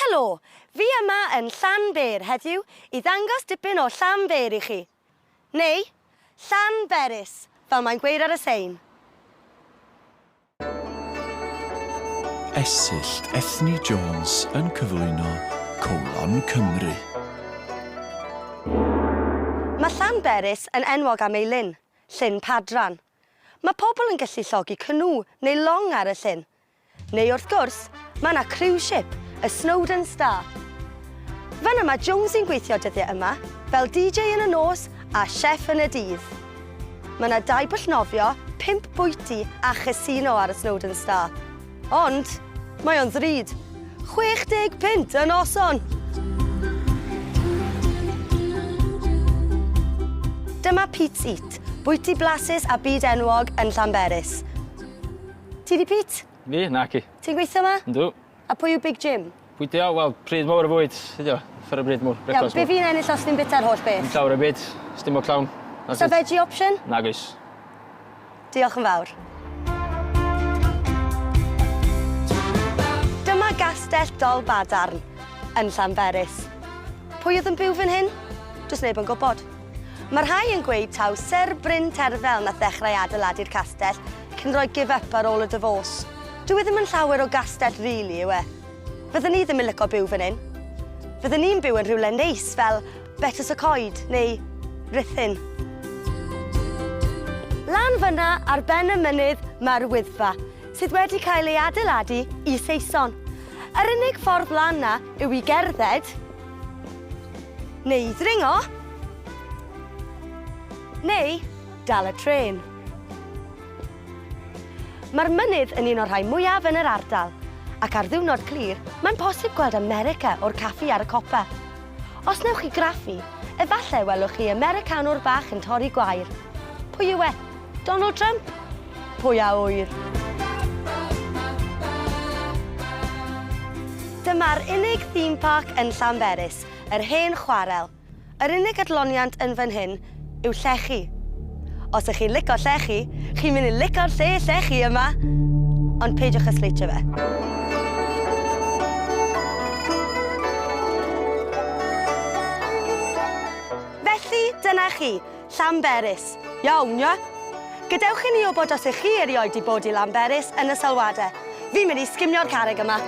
Helo! Fi yma yn Llanbêr heddiw i ddangos dipyn o Llanbêr i chi. Neu, Llanberis, fel mae'n gweud ar y sein. Esyllt Ethni Jones yn cyflwyno Colon Cymru. Mae Llanberis yn enwog am ei lyn, Llyn Padran. Mae pobl yn gallu llogi canoe neu long ar y llyn. Neu wrth gwrs, mae 'na cruise ship, y Snowdon Star. Fan'na mae Jonesy'n gweithio dyddiau yma, fel DJ yn y nos a chef yn y dydd. Mae 'na dai bwll nofio, pump bwyty a chasino ar y Snowdon Star. Ond, mae o'n ddrud. 60 punt y noson! Dyma Pete's Eat, bwyty blasus a byd enwog yn Llanberis. Ti 'di Pete? Fi? Naci. Ti'n gweithio 'ma? Yndw. A pwy yw Big Jim? Pwy 'di o? Wel, pryd mowr o fwyd ydi o. Uffar o bryd mowr. Iawn, be' fi'n ennill os fi'n bita'r holl beth? Dim llawer o byd. Sdim o clown. O's 'na veggie option? Nagoes. Diolch yn fawr. Dyma gastell Dolbadarn yn Llanberis. Pwy oedd yn byw fan hyn? Does neb yn gwybod. Mae rhai yn gweud taw Syr Bryn Terfel nath ddechrau adeiladu'r castell cyn rhoi give up ar ôl y divorce. Dyw e ddim yn llawer o gastell rili, yw e? Fydden i ddim yn lico byw fan hyn. Fydden i'n byw yn rhywle neis fel Betws y Coed neu Rhuthun. Lan fyna ar ben y mynydd mae'r Wyddfa, sydd wedi cael ei adeiladu i Saeson. Yr unig ffordd lan 'na yw i gerdded, Neu ddringo. Neu dal y trên. Mae'r mynydd yn un o'r rhai mwyaf yn yr ardal, ac ar ddiwrnod clir, mae'n posib gweld America o'r caffi ar y copa. Os wnewch chi graffu, efallai welwch chi Americanwr bach yn torri gwair. Pwy yw e? Donald Trump? Pwy a ŵyr? Dyma'r unig theme park yn Llanberis, yr hen chwarel. Yr unig adloniant yn fan hyn yw llechi. Os ych chi'n lico llechi, chi'n mynd i lico'r lle llechi yma! Ond peidiwch â sleitio fe. Felly, dyna chi. Llanberis. Iawn, ie? Gadewch i ni wybod os ych chi erioed 'di bod i Lanberis yn y sylwadau. Fi'n mynd i sgimio'r carreg yma.